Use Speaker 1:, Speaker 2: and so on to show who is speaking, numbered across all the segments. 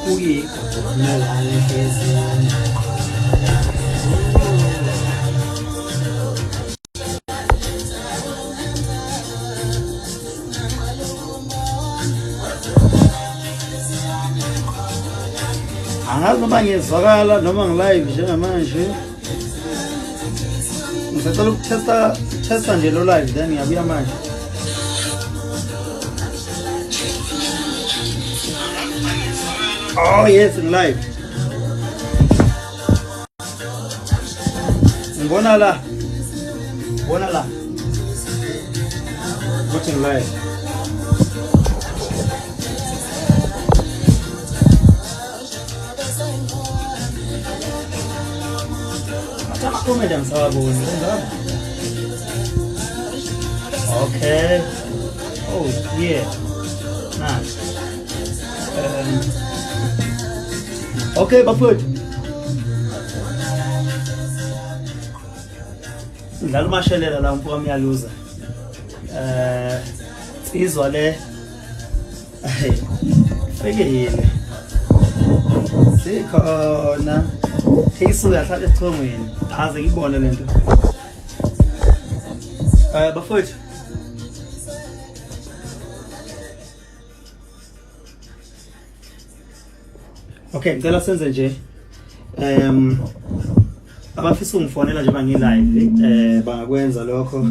Speaker 1: Kuyigona la lenhliziyo. Angazi noma ngiyezwakala noma ngilive njengamanje. Ngisacela ukutesta testa nje lo live then ngiyabuya manje. Oh yes, ngilive. Ngibona la. Ngibona la. Ukuthi ngilive. Ama-comment angisawaboni. Kenzakala? Okay. Oh yeah. Nice. Okay bafowethu. Ngidlala umashelela la mfowami uyaluza. Eh insizwa le fikile. Sikhona. Isuka yahlala esichongweni. Aze ngibone lento. Eh bafowethu. Okay, ngicela senze nje. Abafisa ungifonela nje bangi live bangakwenza lokho.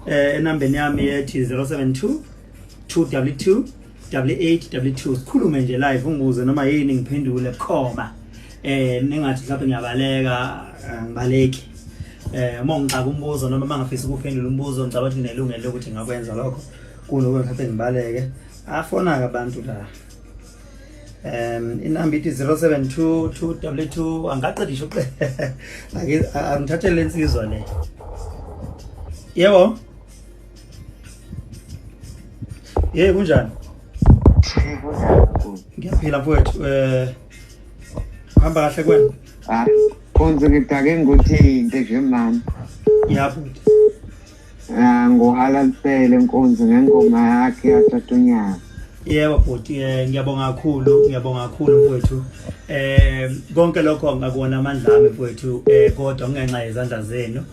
Speaker 1: Enambeni yami yethi 072 222 8822 sikhulume nje live ungibuze noma yini ngiphendule khoma. Ningathi mhlawumbe ngiyabaleka, ngibaleki. Uma ungixaka umbuzo noma mangafisa ukuphendula umbuzo ngicabanga ukuthi nginelungelo lokuthi ngakwenza lokho kunokuba mhlawumbe ngibaleke. Afona ke abantu la. Inamba ithi 072 222 angaqedisho ake angithathe lensizwa le. Yebo. Yebo kunjani? Ngiyaphila mfowethu. Hamba kahle kwena.
Speaker 2: Ah, khonze ngidake ngokuthi into nje mama.
Speaker 1: Ya bhuti.
Speaker 2: Ah, ngohalalisele nkonzo ngengoma yakhe yathatha unyaka.
Speaker 1: Yebo bhuti, ngiyabonga kakhulu, ngiyabonga kakhulu mfowethu. Konke lokho ngakuwona amandla ami mfowethu, kodwa kungenxa yezandla zenu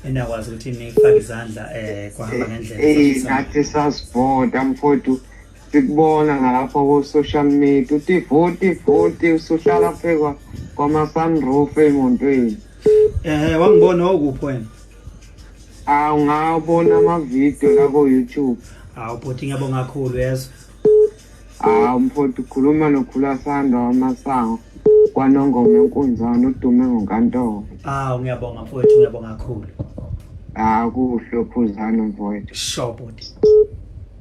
Speaker 1: enakwazi ukuthi nifake izandla kwahamba ngendlela.
Speaker 2: Nathi sasivota mfowethu, sikubona ngalapha ko-social media uthi voti voti usuhlala phekwa kwama-sunroof emontweni.
Speaker 1: Wangibona okuphi wena?
Speaker 2: Ah, ungabona ama-video la ko-YouTube.
Speaker 1: Hawu bhuti, ngiyabonga kakhulu yezwa.
Speaker 2: Ah, mfowethu ukhuluma noKhulasanda wamasango kwaNongoma enkunzana udume ngonkantolo.
Speaker 1: Ah, ngiyabonga mfowethu, ngiyabonga kakhulu.
Speaker 2: Ah, kuhle uphuzana mfowethu.
Speaker 1: Sure bhuti.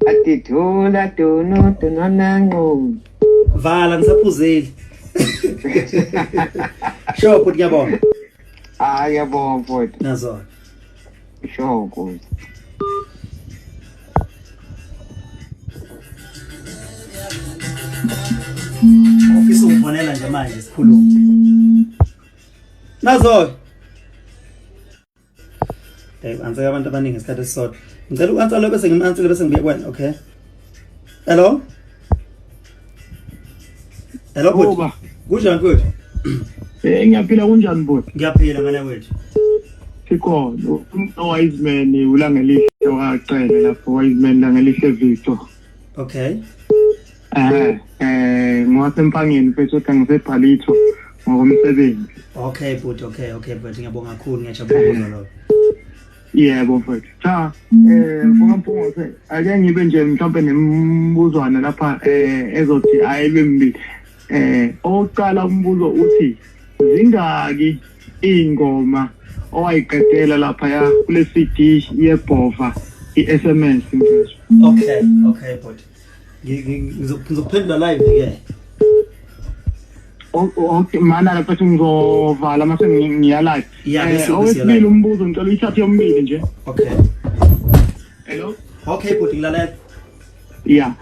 Speaker 2: Athi thula dono dononanqo.
Speaker 1: Vala ngisaphuzeli. Sure bhuti, ngiyabonga.
Speaker 2: Ah, ngiyabonga mfowethu.
Speaker 1: Nazo.
Speaker 2: Sure nkosi.
Speaker 1: Ofisa ungifonela nje manje sikhulume. Nazo. Answer abantu abaningi isikhathi esisodwa. Ngicela uku-answer lo bese ngim-answer bese ngibuye kuwena, okay? Hello? Hello bhuti. Kunjani mfowethu?
Speaker 3: Ngiyaphila kunjani bhuti?
Speaker 1: Ngiyaphila ngane wethu.
Speaker 3: Sikhona. Wise man uLangelihle waqele lapho Wise man Langelihle Victor.
Speaker 1: Okay.
Speaker 3: Ngowasempangeni mfethu kodwa ngisebhalitho ngokomsebenzi.
Speaker 1: Okay bhuti, okay, okay bhuti, ngiyabonga kakhulu, ngiyajabula ukuzwa lokho.
Speaker 3: Yebo mfethu. Cha, mfoka Mpungose, ake ngibe nje mhlawumbe nembuzwana lapha ezothi ayibe mibili. Owokuqala umbuzo uthi zingaki iy'ngoma owayiqedela lapha kule CD yeBhova i-SMS mfethu?
Speaker 1: Okay, okay bhuti. Ngizokuphendula live ke.
Speaker 3: Okay, mana lapha ngizovala mase ngiya live. Owesibili umbuzo ngicela uyithathe yomibili nje.
Speaker 1: Okay.
Speaker 3: Hello?
Speaker 1: Okay bhuti, ngilalela.
Speaker 3: Yeah.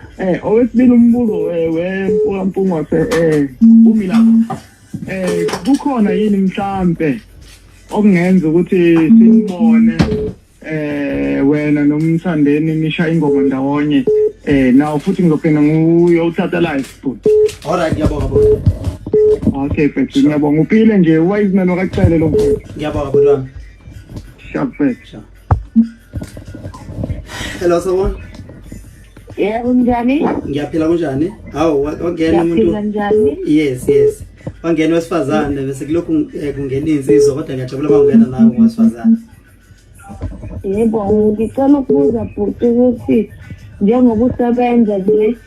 Speaker 3: Owesibili umbuzo weMpungose umi lapho. Kukhona yini mhlambe Okungenza ukuthi sibone wena nomthandeni nishaya ingoma ndawonye, nawo futhi ngizophinda nguyothatha live futhi.
Speaker 1: Alright, ngiyabonga bhuti.
Speaker 3: Okay mfethu, ngiyabonga. Uphile nje, wise man wakacele lo mfethu.
Speaker 1: Ngiyabonga bhuti wami.
Speaker 3: Sharp mfethu.
Speaker 1: Sure. Hello, sawubona.
Speaker 4: Yebo, njani?
Speaker 1: Ngiyaphila, kunjani? Hawu, wangena umuntu.
Speaker 4: Ngiyaphila, njani?
Speaker 1: Yes. Wangena wesifazane bese kulokhu kungena insizwa, kodwa ngiyajabula uma ungena nawe ngowesifazane.
Speaker 4: Yebo, ngicela ukubuza bhuti ukuthi njengoba usebenza nje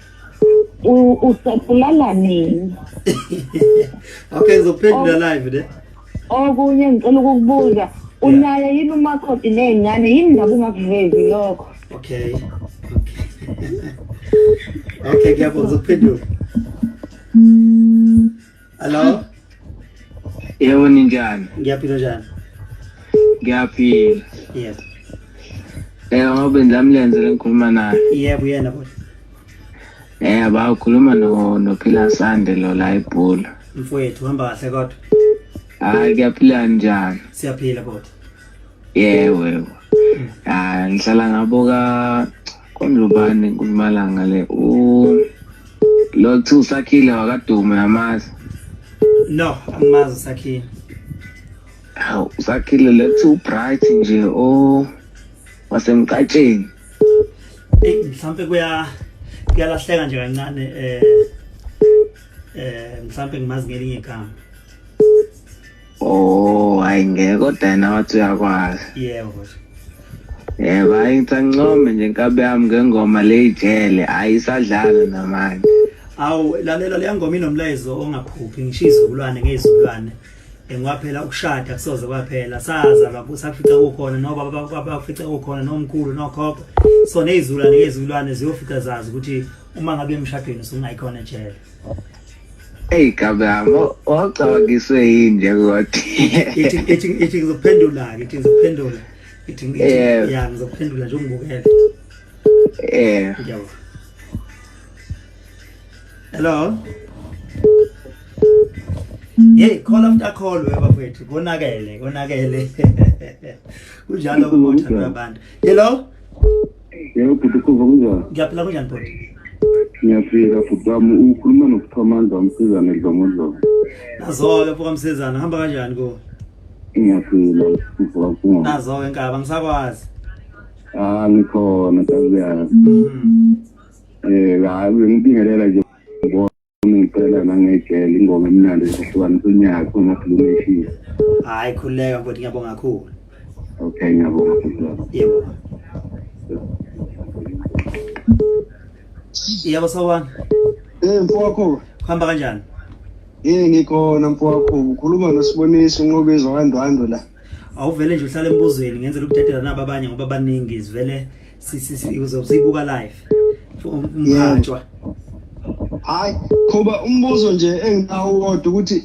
Speaker 4: usapulala nini?
Speaker 1: Okay, ngizokuphendula live ne.
Speaker 4: Okunye ngicela ukukubuza, unaye yini umakoti ney'ngane, yini ndaba ungakuvezi lokho?
Speaker 1: Okay. Okay, ngiyabonga, ngizokuphendula. Hello,
Speaker 2: Yebo, ninjani?
Speaker 1: Ngiyaphila, njani?
Speaker 2: Ngiyaphila.
Speaker 1: Yes.
Speaker 2: Ngobe Ndlamlenze lengikhuluma naye.
Speaker 1: Yebo, yena bhuti.
Speaker 2: Bawukhuluma no noPhila Sande lo la eBhula.
Speaker 1: Mfowethu, uhamba kahle kodwa?
Speaker 2: Hayi, kuyaphila, njani?
Speaker 1: Siyaphila bhuti.
Speaker 2: Yebo, yebo. Hayi, ngihlala ngaboka konjubani nkumalanga le. U lo kuthi usakhile wakadume, yamazi?
Speaker 1: No, angimazi uSakhile.
Speaker 2: Hawu, usakhile le kuthi uBright nje o wasemqatsheni.
Speaker 1: Eh, mhlambe kuyalahleka nje kancane, mhlambe ngimazi ngelinye igama.
Speaker 2: Oh, hayi ngeke, kodwa yena wathi uyakwazi.
Speaker 1: Yebo bhuti.
Speaker 2: Yebo, hayi, ngithi angincome nje inkabi yami ngengoma leyijele, ayisadlala namanje.
Speaker 1: Awu, lalela, leya ngoma inomlayezo ongaphuphi ngisho izizukulwane ngezizukulwane. Ngwaphela ukushada kusoze kwaphela, sazalwa kusafica kukhona nobaba bafica kukhona nomkhulu nokhokho, so nezizukulwane ngezizukulwane ziyofika zazi ukuthi uma ngabe emshadweni usungayikhona ejele.
Speaker 2: Eyi kabi yami, wawucabangiswe yini nje kodwa?
Speaker 1: Ithi ngizokuphendula-ke, ithi ngizokuphendula, ithi ya, ngizokuphendula nje, ungibukele. Ngiyabonga. Hello. Hey, call after call, we bafethu, konakele, konakele. Kunjalo kumothando abantu. Hello.
Speaker 5: Yebo bhuti Khuva, kunjani?
Speaker 1: Ngiyaphila, kunjani bhuti?
Speaker 5: Ngiyaphila bhuti wami, ukhuluma nokuthomandla umsizane Dlomodlomo.
Speaker 1: Nazo-ke mfoka Msizana, hamba kanjani ko?
Speaker 5: Ngiyaphila mfoka Mpunga.
Speaker 1: Nazo-ke nkaba ngisakwazi.
Speaker 5: Ah, ngikhona Ntaziyazi. Hayi, ngibingelela nje, ngibona ngicela nangejele ingoma emnandi esihlukanisa unyaka kuma-Blue.
Speaker 1: Hayi, khululeka mfowethu, ngiyabonga kakhulu.
Speaker 5: Okay, ngiyabonga bhuti wami.
Speaker 1: Yebo. Yebo, sawubona.
Speaker 6: Mfowakho.
Speaker 1: Kuhamba kanjani?
Speaker 6: Ngikhona mfowakho, ukhuluma noSiboniso uNqobizwa kaNdwandwe la.
Speaker 1: Awuvele nje uhlale embuzweni, ngenzela ukudedela nabo abanye ngoba baningi, sivele uzobe live. Umkhatshwa.
Speaker 6: Hayi, Khuba, umbuzo nje enginawo kodwa ukuthi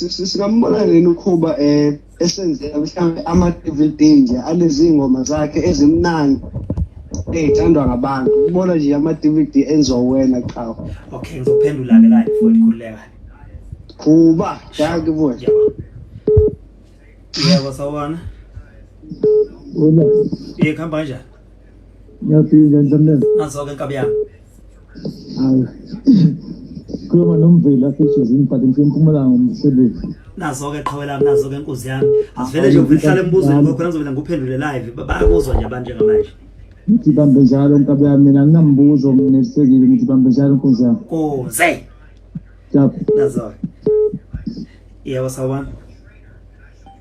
Speaker 6: singambona nini uKhuba esenzela mhlawumbe ama DVD nje alezi ngoma zakhe ezimnandi ey'thandwa ngabantu, ukubona nje ama DVD enziwa wena qhawe.
Speaker 1: Okay, ngizophendula ke live futhi, khululeka.
Speaker 6: Khuba, dankie boy.
Speaker 1: Yebo, sawubona.
Speaker 7: Wena.
Speaker 1: Yebo, kuhamba kanjani?
Speaker 7: Ngiyaphila, Ndlamlenze.
Speaker 1: Nazo-ke nkabi yami.
Speaker 7: Hayi. Khuluma noMveli asejozini, but ngisempumalanga ngomsebenzi.
Speaker 1: Nazo-ke qhawe lami, nazo-ke nkuzi yami. Asivele nje uvele uhlale embuzweni ngoba khona ngizovele ngikuphendule live. Bayakuzwa nje abantu njengamanje.
Speaker 7: Ngithi bambe njalo nkabi yami, mina nginambuzo, nginelisekile, ngithi bambe njalo nkunzi yami.
Speaker 1: Kuze.
Speaker 7: Jabh.
Speaker 1: Nazo-ke. Yebo, sawubona.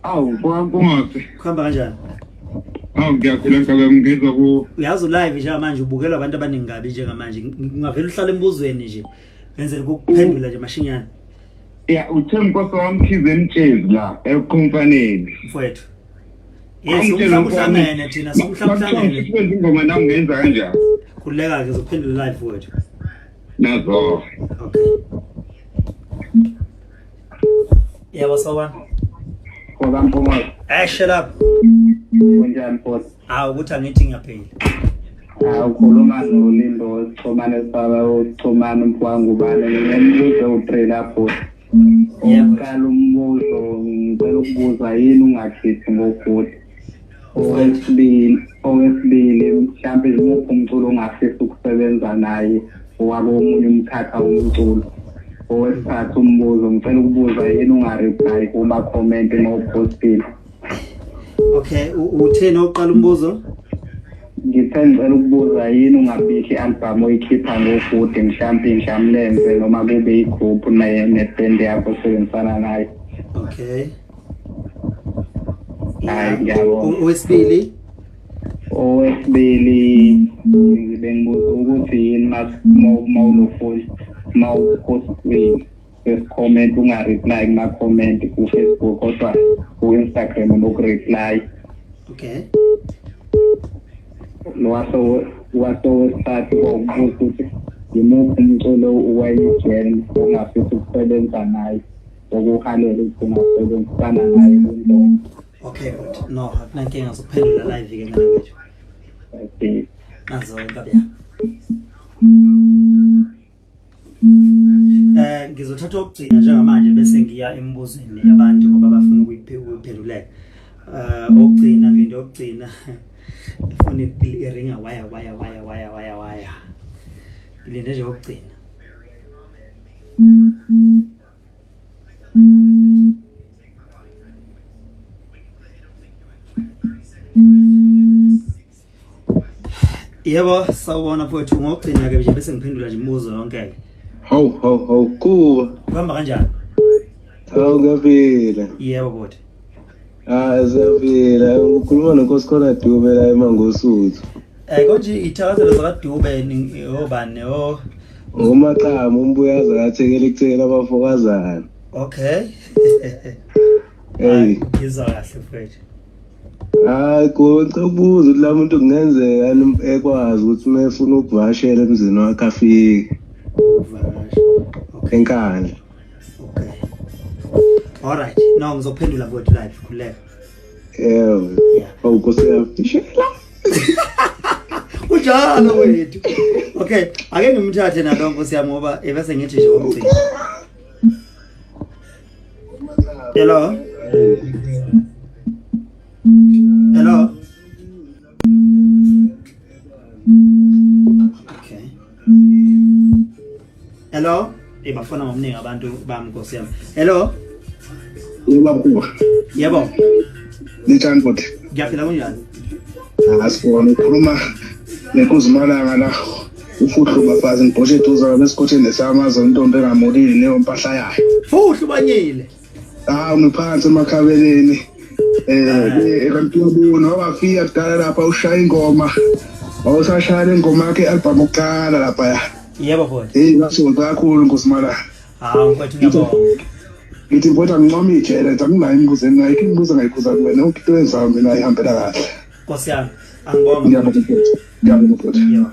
Speaker 3: Awu, mfokaMpungose.
Speaker 1: Kuhamba kanjani?
Speaker 3: Awu, ngiyaphila nkabi, ngizwa ku
Speaker 1: Uyazi ulive njengamanje ubukelwa abantu abaningi kabi njengamanje. Ungavele uhlale embuzweni nje. Ngenzela ukukuphendula nje mashinyane.
Speaker 3: Ya, uthe Nkosi wamkhize emtshezi la ekhomfaneni.
Speaker 1: Mfowethu. Yes, umhlaba uhlangene thina, somhlaba uhlangene.
Speaker 3: Kwenza ingoma nami ngenza kanjani?
Speaker 1: Khululeka ke, ngizokuphendula live mfowethu.
Speaker 3: Nazo.
Speaker 1: Okay. Yebo, sawubona.
Speaker 5: MfokaMpungose.
Speaker 1: Eh, shut up.
Speaker 5: Kunjani futhi?
Speaker 1: Hawu, ukuthi angithi ngiyaphila.
Speaker 5: Ah, ukhuluma noLindo Sixhumane sibaba uXhumane umfowangubane, nginembuzo u-3 lapho. Oqala umbuzo, Ngicela ukubuza yini ungakhiphi ngoGood? Owesibili mhlampe imuphi umculo ongafisa ukusebenza naye owakomunye umkhakha womculo? Owesithathu umbuzo, ngicela ukubuza yini unga-reply kuma-comment uma uphostile?
Speaker 1: Okay, utheni oqala umbuzo?
Speaker 5: Ngithe ngicela ukubuza yini ungabikho i-album oyikhipha ngoGood, mhlampe Indlamlenze noma kube i-group neband yakho osebenzisana nayo.
Speaker 1: Okay.
Speaker 5: Hayi, ngiyabonga.
Speaker 1: Owesibili?
Speaker 5: Owesibili bengibuza ukuthi yini mawulofoni mawuphostile esi-comment unga-reply kuma-comment ku-Facebook kodwa ku-Instagram unoku-reply.
Speaker 1: Okay.
Speaker 5: Wasowesithathu kwakubuza ukuthi yimuphi umculo wayi-gen ongafisa ukusebenza naye okuhalela ukuthi ungasebenzisana naye kwindoda.
Speaker 1: Okay, but no, akunankinga, ngizokuphendula live ke mina wethu.
Speaker 5: Okay.
Speaker 1: Nazo inkabi yami. Ngizothatha okugcina njengamanje bese ngiya emibuzweni yabantu ngoba bafuna ukuyiphenduleka. Okugcina ngento yokugcina ifoni iringa waya waya waya waya waya waya. Ngilinde nje okugcina. Yebo, sawubona mfowethu, ngokugcina ke nje bese ngiphendula nje imibuzo yonke ke.
Speaker 2: Hawu hawu hawu Kuba.
Speaker 1: Kuhamba kanjani?
Speaker 2: Hawu kuyaphila.
Speaker 1: Yebo bhuti.
Speaker 2: Ah siyaphila. Ukhuluma noNkosikhona Dube la eMangosuthu.
Speaker 1: Konje ithakazelo zakaDube obani o
Speaker 2: Umaqhamu umbuyaza kathekela ekuthekela abafokazana.
Speaker 1: Okay.
Speaker 2: Hey.
Speaker 1: Ngizwa kahle mfowethu.
Speaker 2: Hayi ko ngicela ukubuza ukuthi la muntu kungenzeka ekwazi ukuthi uma efuna ukuvakashela emzini wakhe afike.
Speaker 1: Ukuvakasha. Okay.
Speaker 2: Enkandla.
Speaker 1: Okay. All right. No, ngizophendula mfowethu live, khuleka.
Speaker 2: Yebo.
Speaker 1: Yeah.
Speaker 2: Awu Nkosi yami.
Speaker 1: Kunjalo wethu. Okay, ake ngimthathe nalo Nkosi yami ngoba ebese ngithi nje okugcina. Hello. Hello. Okay. Hello. Bafona ngokuningi abantu bami Nkosi yami. Hello.
Speaker 8: Yebo Kuba.
Speaker 1: Yebo.
Speaker 8: Ninjani bhuti?
Speaker 1: Ngiyaphila kunjani?
Speaker 8: Asibona ukhuluma nenkuzimalanga la. Ufuhlu bafazi ngibhoshe eduze besikhotheni lesamazwe intombi engamolile leyo mpahla yayo.
Speaker 1: Fuhlu banyile.
Speaker 8: Ah ngiphansi emakhabeleni. Ekamntwabuni wabafika kudala lapha ushaya ingoma. Wawusashaya le ngoma yakhe album okuqala lapha ya.
Speaker 1: Yebo bhuti.
Speaker 8: Hey ngasonto kakhulu nkosimala.
Speaker 1: Hawu mfowethu ngiyabonga.
Speaker 8: Ngithi mfowethu angincoma ijele nje anginayo imibuzo enginayo imibuzo engayibuza kuwena yonke into yenzayo mina ihambela kahle.
Speaker 1: Nkosi yami angibonga.
Speaker 8: Ngiyabonga mfowethu. Ngiyabonga mfowethu.
Speaker 1: Yebo.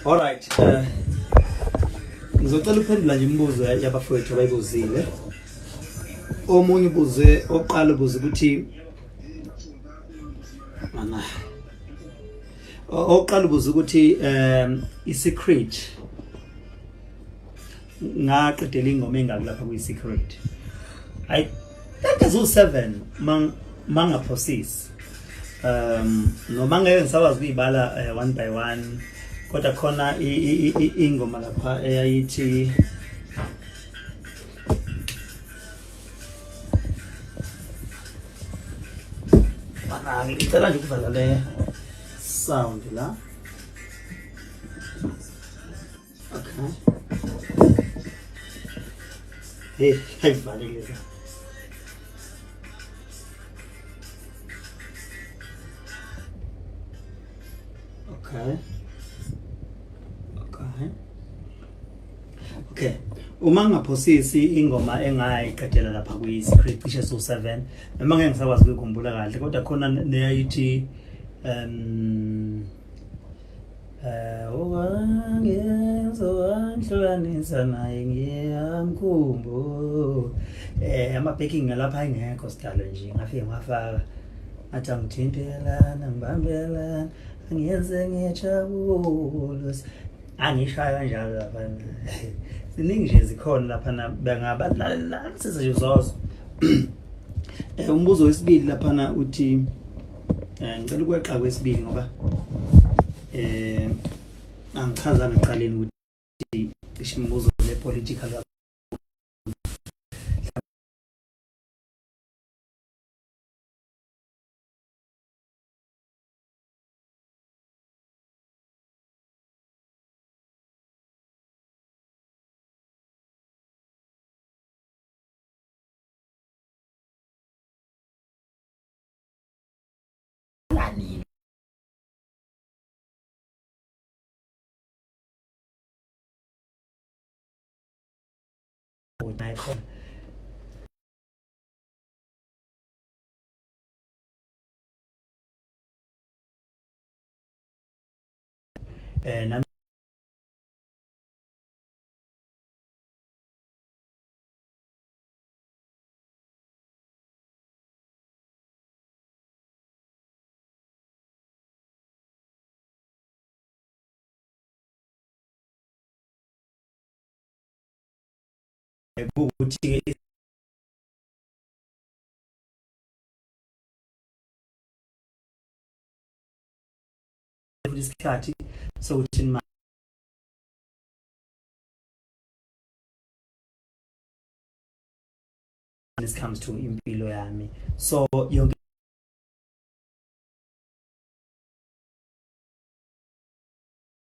Speaker 1: All right. Ngizocela ukuphendula nje imibuzo yabafowethu abayibuzile. Omunye ubuze oqala ubuze ukuthi mana oqala ubuze ukuthi i-secret ngaqedela ingoma engaki lapha kuyi-secret. I think it's 7 mangaphosisi. Noma ngeke ngisakwazi ukuyibala one by one kodwa khona ingoma lapha eyayithi ngicela nje ukuvala le sound la. Okay. Hey, ayivalekile. Okay. Okay. Okay. Uma ngaphosisi ingoma engayiqedela lapha kuyi-secret cishe so 7 noma ngeke ngisakwazi ukuyikhumbula kahle kodwa khona neyayithi owangenza wangihlukanisa naye ngiyamkhumbula. Ama-backing ngalapha ayengekho sidalo nje ngafike ngafaka ngathi angithintelana ngibambelana angiyenze ngijabule. Angishaya kanjalo lapha. Ziningi nje zikhona lapha na bengabalalisisa nje zozo. Umbuzo wesibili laphana uthi ngicela ukweqa kwesibili ngoba angichazanga ekuqaleni ukuthi cishe imibuzo le political nini. Khona nami kuwukuthi-ke isikhathi sokuthi when it comes to impilo yami, so yonke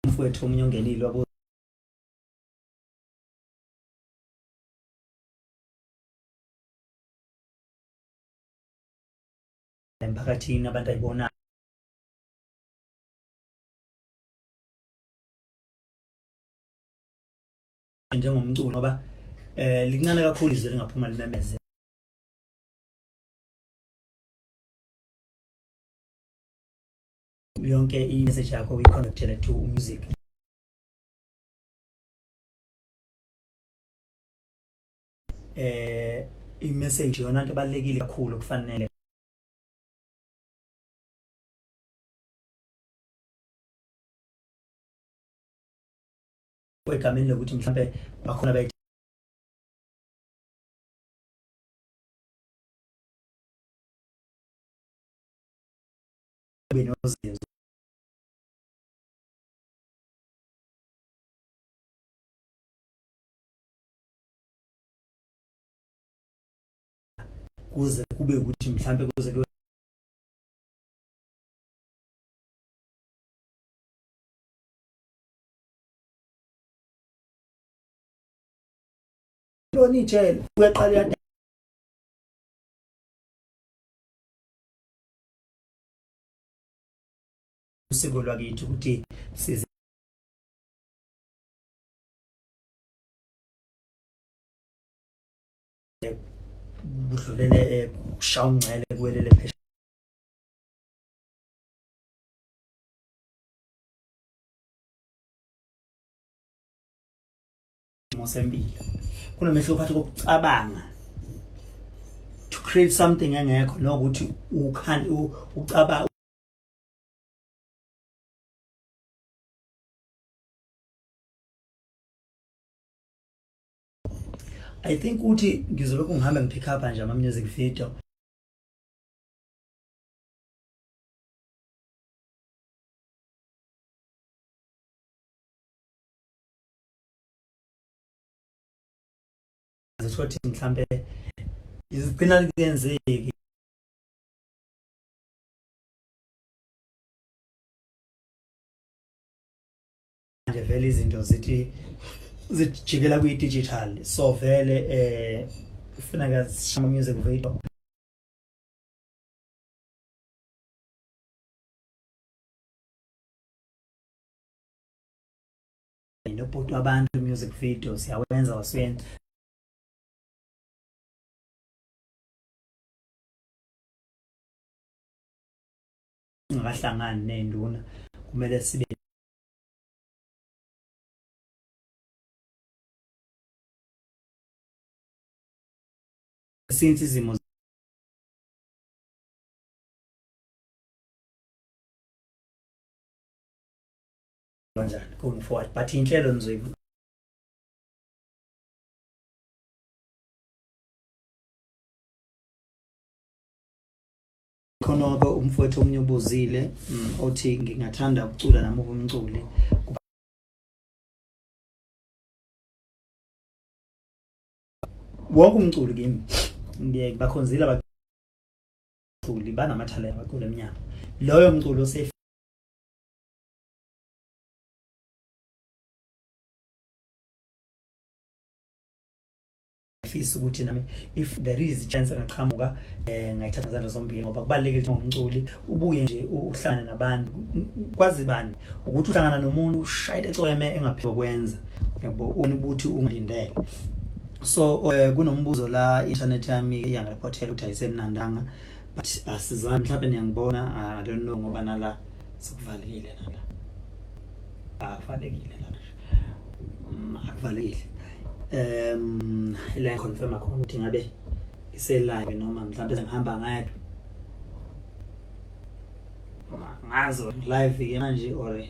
Speaker 1: umfowethu omunye ongenile wabo emphakathini abantu ayibona njengomculo ngoba lincane kakhulu izwe lingaphuma limemeze. Yonke i-message yakho uyi-connectele to music. I-message yona into ebalulekile kakhulu kufanele egameni lokuthi mhlambe bakhona benozinzo kuze kube ukuthi mhlambe kuze lona ijele uyaqala uyada usiko lwakithi ukuthi size kudlulele kushaya umngcele kuwelele phesheya sempilo. Kunomehluko phakathi kokucabanga to create something engekho nokuthi ucabanga. I think ukuthi ngizolokhu ngihambe ngipick up nje ama music video. Zithothi mhlambe izigcina kuyenzeki manje vele izinto zithi zijikela kwi-digital, so vele kufuneka sishama music video nobhuti wabantu. Music video siyawenza wasiwenza ngakahlangani ney'nduna, kumele sibe since izimo Kanjani going forward, but inhlelo nizoyibuka. Khona-ke umfowethu omunye ubuzile, othi ngingathanda ukucula nami umculi. Wonke umculi kimi ngiye bakhonzile abaculi, banamathalente abaculi emnyama. Loyo mculo osefisa ukuthi nami if there is chance engaqhamuka, ngayithatha ngezandla zombili, ngoba kubalulekile ukuthi ngumculi ubuye nje uhlangane nabantu. Kwazi bani ukuthi uhlangana nomuntu ushayile ecweme engaphiko kwenza yabo ukuthi ungalindele. So kunombuzo la, internet yami iyangirepotela ukuthi ayisemnandanga, but asizami, mhlawumbe niyangibona, I don't know, ngoba nala sekuvalekile, nala akuvalekile, lana akuvalekile. La confirm khona ukuthi ngabe ngise live noma mhlawumbe sengihamba ngedwa ngazo live ke manje or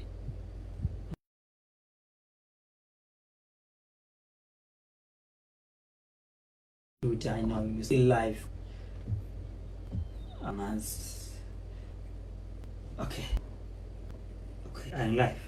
Speaker 1: ukuthi I know you still live, angazi. Okay, I'm live.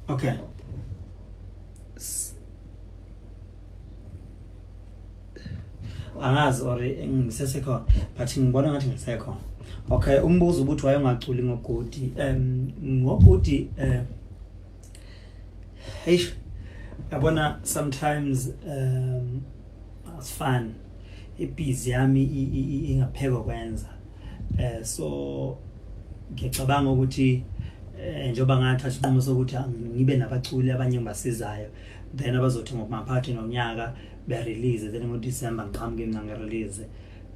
Speaker 1: Okay. Angazi or ngisesekhona, but ngibona ngathi ngisekhona. Okay, umbuzo ukuthi wayengaculi ngogodi. Ngogodi, eish, yabona, sometimes asifani, ibhizi yami ingaphekwa kwenza, so ngiyacabanga ukuthi njengoba ngathatha isinqumo sokuthi ngibe nabaculi abanye engibasizayo, then abazothi ngokumaphakathi nonyaka be-release, then ngoDecember ngiqhamuke mina ngi-release,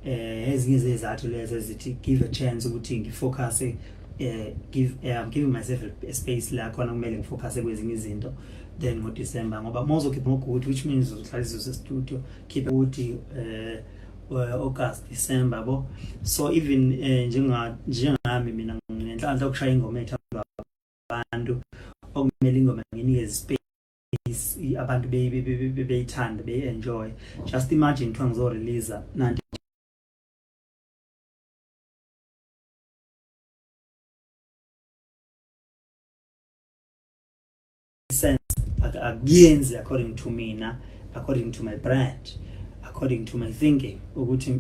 Speaker 1: ezinye zezathu lezo ezithi give a chance ukuthi ngifocus, give I'm giving myself a space la khona kumele ngifocus kwezinye izinto, then ngoDecember, ngoba uma uzokhipha ngoGood, which means uzohlala use-studio, khipha ukuthi August, December yabo. So even njenga njengami mina nginenhlanhla yokushaya ingoma ethandwa abantu, okumele ingoma nginikeze space abantu beyithanda, beyi-enjoy. Just imagine kuthiwa ngizo-release nanti sense, but akuyenzi according to mina, according to my brand, according to my thinking, ukuthi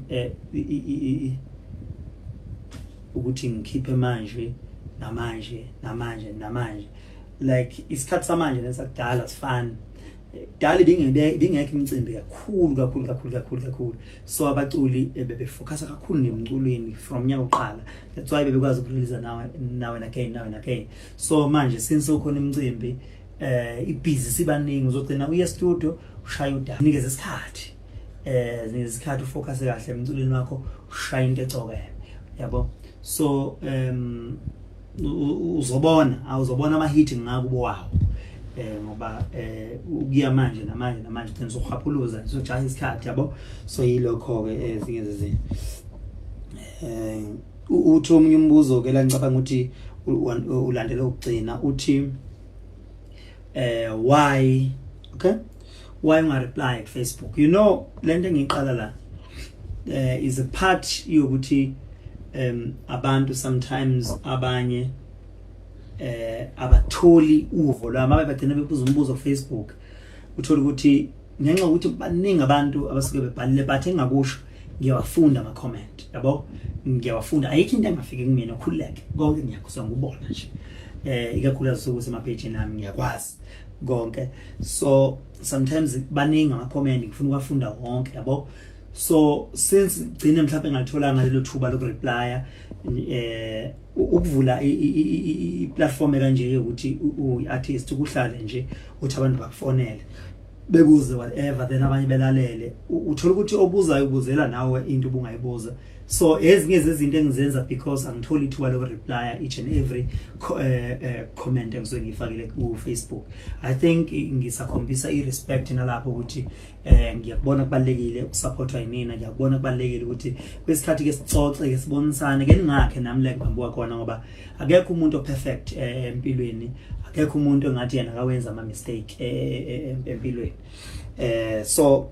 Speaker 1: ukuthi ngikhiphe manje namanje namanje namanje. Like isikhathi samanje nesakudala sifani. Kudala ibingekho imicimbi kakhulu kakhulu kakhulu kakhulu kakhulu, so abaculi bebefocusa kakhulu nemculweni from nyaka uqala. That's why bebekwazi ukurelease now and again, now and again. So manje since ukhona imicimbi, ibhizi sibaningi, uzogcina uye studio ushaya udaba. Nikeze isikhathi, nikeze isikhathi, ufocus kahle emculweni wakho, ushaya into ecokeme yabo. So uzobona, awuzobona ama hit ngakubo wawo, ngoba ukuya manje namanje namanje ugcina usuhwaphuluza, usujaha isikhathi yabo. So yilokho ke ezinye zezinto. Uthi omunye umbuzo ke la, ngicabanga ukuthi ulandela ukugcina, uthi why, okay, why unga reply ku Facebook? You know, lento engiqala la is a part yokuthi abantu sometimes abanye abatholi uvo lwami, abaye bagcina bebuza umbuzo ku Facebook, uthola ukuthi ngenxa yokuthi baningi abantu abasuke bebhalile, but engakusho, ngiyawafunda ama comment yabo, ngiyawafunda. Ayikho into engafiki kumina, ukhululeke, konke ngiyakuzwa, ngubona nje, ikakhulukazi usuku semapage nami ngiyakwazi konke. So sometimes baningi ama comment, ngifuna ukuwafunda wonke yabo. So since gcine mhlawumbe ngalitholanga lelo thuba lokureply, ukuvula i-platform kanje ukuthi uyi-artist kuhlale nje uthi abantu bakufonele. Bebuze whatever, then abanye belalele. Uthola ukuthi obuzayo ubuzela nawe into ubungayibuza. So ezinye zezinto engizenza because angitholi ithuba loku-replya each and every comment engisuke ngiyifakile ku-Facebook. I think ngisakhombisa i-respect nalapho ukuthi ngiyakubona kubalekile ukusupportwa yinina, ngiyakubona kubalekile ukuthi kwesikhathi ke sixoxe ke sibonisane ke ningakhe nami la ngiphambuka khona, ngoba akekho umuntu operfect empilweni, akekho umuntu engathi yena akawenza ama mistake empilweni. So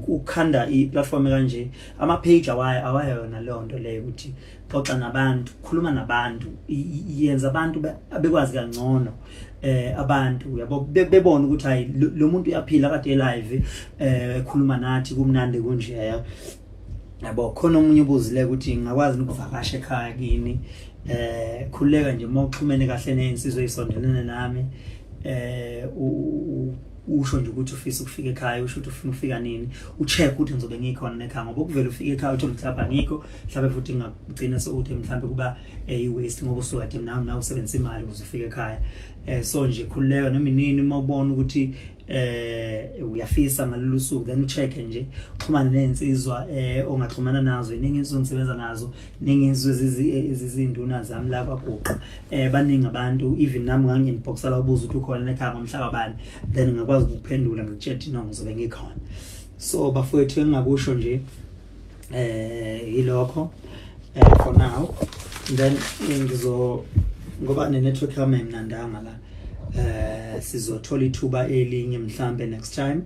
Speaker 1: ukhanda i-platform kanje, ama page awaya yona leyo nto leyo ukuthi xoxa nabantu, khuluma nabantu, yenza abantu abekwazi kangcono abantu yabo, bebona ukuthi hayi, lo muntu uyaphila, kade live ekhuluma nathi, kumnandi kunje yabo. Khona omunye ubuzile ukuthi ngingakwazi ukuvakasha ekhaya kini. Khululeka nje uma uxhumene kahle nezinsizwa ezisondelene nami, usho nje ukuthi ufisa ukufika ekhaya, usho ukuthi ufuna ukufika nini, ucheck ukuthi ngizobe ngikhona nekhaya, ngoba ukuvela ufike ekhaya uthole ukuthi lapha ngikho, mhlawumbe futhi ngagcina sekuthi mhlawumbe kuba i-waste, ngoba usuka kade nawe usebenzisa imali ukuze ufike ekhaya. So nje khululeka noma inini uma ubona ukuthi uyafisa ngalolu suku, then ucheck nje, uxhumane nezinsizwa ongaxhumana nazo. Iningi insizwa ngisebenza nazo, ningi insizwa ezizinduna zami la kwaGuqa. Baningi abantu, even nami ngangi-inboxa la ubuza ukuthi ukhona ekhaya ngomhla kabani, then ngakwazi ukuphendula ngikutshela no ngizobe ngikhona. So bafowethu, engingakusho nje yilokho for now. Then ngizo ngoba ne-network yami ayimnandanga la, sizothola ithuba elinye mhlambe next time,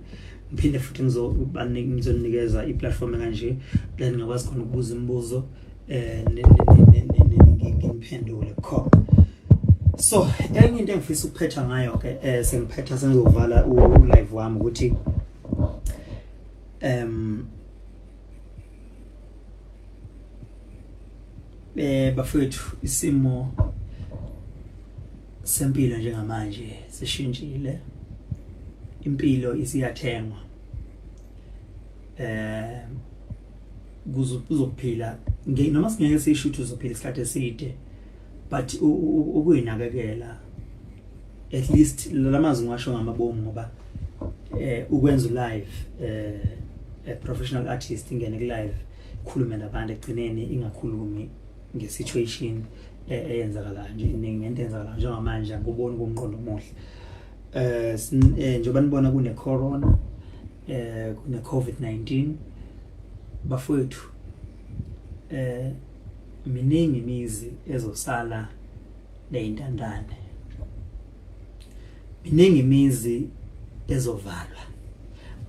Speaker 1: ngiphinde futhi ngizonikeza i-platform kanje, then ngakwazi khona ukubuza imibuzo ngiphendule khona. So enye into engifisa ukuphetha ngayo ke, sengiphetha, sengizovala u-live wami, ukuthi bafowethu, isimo sempilo njengamanje sishintshile, impilo isiyathengwa. Kuzokuphila noma singeke sisho ukuthi uzophila isikhathi eside, but ukuyinakekela at least, lamazwi ngiwasho ngamabomu, ngoba ukwenza live, a professional artist ingene ku live khulume nabantu, egcineni ingakhulumi ngesituation eyenzakalayo nje, ngento eyenzakalayo njengamanje, angikuboni kumqondo omuhle. Njengoba nibona kune corona, kune COVID-19, bafowethu, miningi imizi ezosala neyintandane, miningi imizi ezovalwa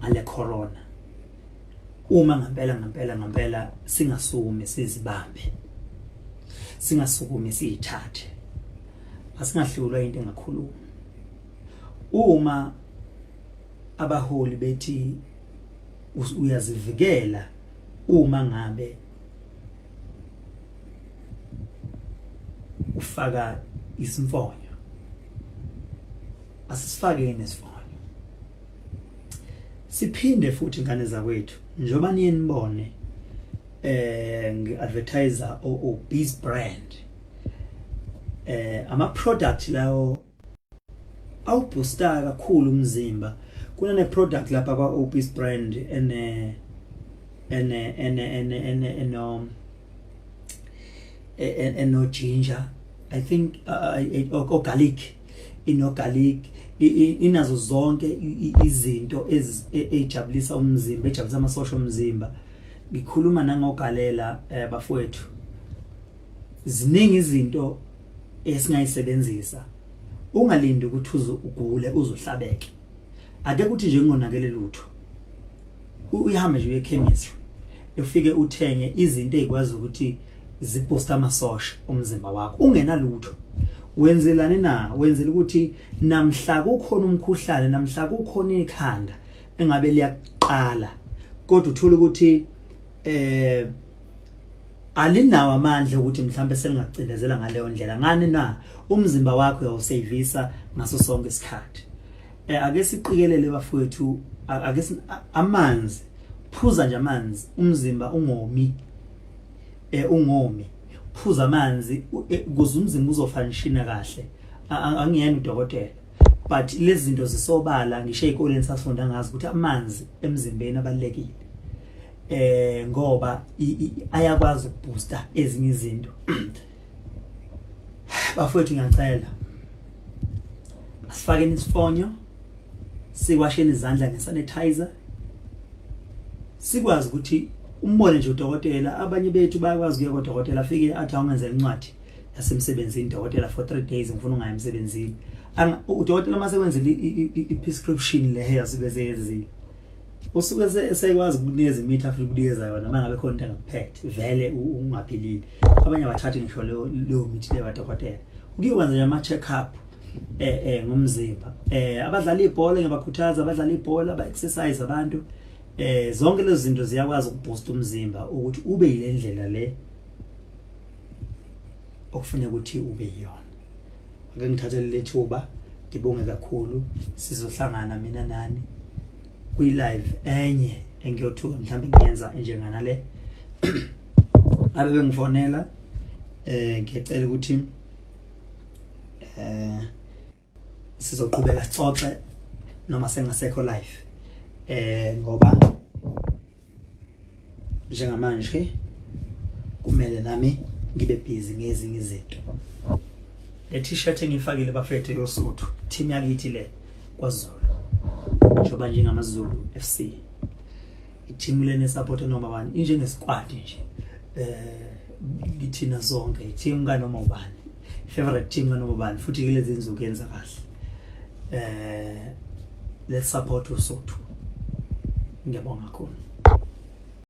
Speaker 1: ngale corona uma ngempela ngempela ngempela singasukumi sizibambe, singasukumi siyithathe. Asingahlulwa into engakhuluma uma abaholi bethi uyazivikela uma ngabe ufaka isimfonyo. Asisifakeni isifonyo, siphinde futhi, ingane zakwethu, njengoba niye nibone ngi-advertiser o-Biz brand, ama product lawo awuboosta kakhulu umzimba. Kunane product lapha kwa Obis brand ene ene ene ene ene eno eno ginger, I think, o garlic, ino garlic, inazo zonke izinto ezijabulisa umzimba, ejabulisa amasosha omzimba. Ngikhuluma nangogalela, bafowethu, ziningi izinto esingayisebenzisa. Ungalindi ukuthi uze ugule uzohlabeke. Ake kuthi nje ngonakele lutho, uyihambe nje uye ekhemisi, ufike uthenge izinto ezikwazi ukuthi ziboost amasosha omzimba wakho ungenalutho. Wenzelani na? Wenzela ukuthi namhla kukhona umkhuhlane, namhla kukhona ikhanda engabe liyaqala, kodwa uthola ukuthi alinawo amandla ukuthi mhlambe selingacindezela ngaleyo ndlela. Ngani na? Umzimba wakho uyawusavisa ngaso sonke isikhathi. Ake siqikelele bafowethu, ake amanzi, phuza nje amanzi, umzimba ungomi, ungomi, phuza amanzi ukuze umzimba uzofunction kahle. Angiyena udokotela. But lezi zinto zisobala, ngisho ey'koleni sasifunda ngazo ukuthi amanzi emzimbeni abalulekile, ngoba ayakwazi ukuboosta ezinye izinto. Bafowethu, ngiyacela asifakeni isifonyo, siwasheni izandla ngesanitizer, sikwazi ukuthi umbone nje udokotela. Abanye bethu bayakwazi ukuya kodokotela, afike athi, "Awungenzela incwadi yasemsebenzini, dokotela, for 3 days ngifuna ungaya emsebenzini." Udokotela uma sekwenzile i-prescription le yasuke seyenzile, usuke sekwazi ukukunikeza imithi afuna ukunikeza yona. Uma ngabe khona into engakuphethe vele ungaphilile, abanye abathathi ngisho leyo mithi leyo kadokotela. Ukuyokwenza nje ama-check up ngomzimba. Abadlala ibhola ngiyabakhuthaza, abadlala ibhola ba exercise abantu. Zonke lezi zinto ziyakwazi ukuboost umzimba ukuthi ube yile ndlela le okufuneka ukuthi ube yiyona. Ake ngithathe leli thuba ngibonge kakhulu. Sizohlangana mina nani kwi-live enye engiyothuka mhlawumbe ngiyenza enjengana le. Abe bengifonela, ngiyacela ukuthi sizoqhubeka sixoxe noma sengasekho live, ngoba njengamanje kumele nami ngibe busy ngezinye izinto. Le t-shirt engiyifakile, bafethu, yoSuthu, team yakithi le kwaZulu, njengoba njengamaZulu FC, i-team lena support noma bani, injengesquad nje kithina sonke, i-team kanoma ubani, favorite team kanoma ubani. Futhi kulezi insuku yenza kahle. Let's support uSuthu. Ngiyabonga kakhulu.